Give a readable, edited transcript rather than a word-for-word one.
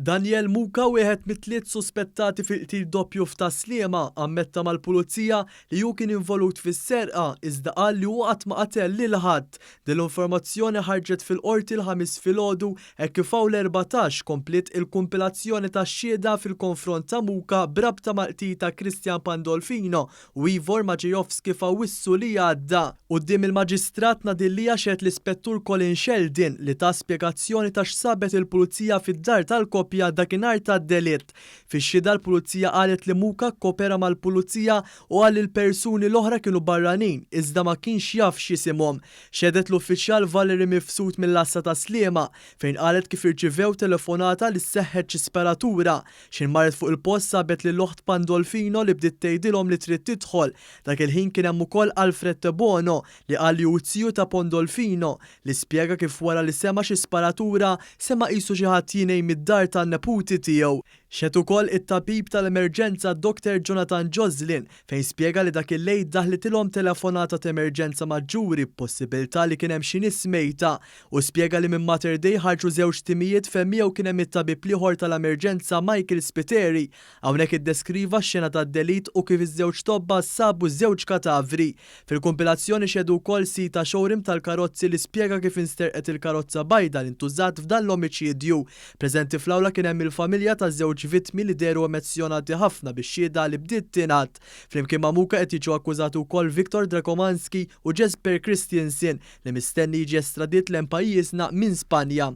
Daniel Muka, wieħed mit-tliet suspettati fil-qtil doppju f'Tas-Sliema, ammetta mal-Pulizija li hu kien involut fis-serqa iżda qal li hu qatt ma qatel lil ħadd. Din l-informazzjoni ħarġet fil-Qorti l-Ħamis filgħodu hekk kif hawn l-Erbatax kompliet il-kumpilazzjoni tax-xhieda fil-konfront ta' Muka b'rabta mal-qtil ta' Christian Pandolfino u Ivor Maciejowski f'Awwissu li għadda. Quddiem il-Maġistrat Nadine Lia xehed l-Ispettur Colin Sheldon li ta spjegazzjoni ta' x'sabet il-Pulizija fid-dar tal-koppja dakinhar tad-delitt. Fix-xhieda l-Pulizija qalet li Muka kkopera mal-Pulizija u qal li l-persuni l-oħra kienu barranin iżda ma kienx jaf x'jisimhom. Xehdet l-Uffiċjal Valerie Mifsud mill-Għassa ta' Sliema fejn qalet kif irċivew telefonata li seħħet xi sparatura. X'ħin marret fuq il-post sabet lil oħt Pandolfino li bdiet tgħidilhom li trid tidħol. Dak il-ħin kien hemm ukoll Alfred Debono li qal li hu z-ziju ta' Pondolfino li spjega kif wara li sema' xi sparatura sema' qisu xi ħadd jingħi mid-dar tan-neputi tiegħu. Xehed ukoll it-tabib tal-emerġenza Doctor Jonathan Joslin fejn spjega li dak il-lejl daħlitilhom telefonata t'emerġenza maġġuri b'possibilità li kien hemm xi nies mejta. Hu spjega li minn Mater Dei ħarġu żewġ timijiet fejn miegħu kien hemm it-tabib l-ieħor tal-emerġenza Michael Spiteri. Hawnhekk iddeskriva x-xena tad-delitt u kif iż-żewġ tobba sabu żewġ katavri. Fil-kumpilazzjoni xehdu wkoll sid ta' showroom tal-karozzi li spjega kif insterqet il-karozza bajda li ntużat f'dan l-omiċidju. Preżenti fl-awla kien hemm il-familja taż-żewġ vittmi li dehru emezzjonati ħafna bix-xhieda li bdiet tingħad. Flimkien ma' Muka qed jiġu akkużati wkoll Viktor Drakomanski u Jesper Christiansen li mistenni jiġi estradit lejn pajjiżna minn Spanja.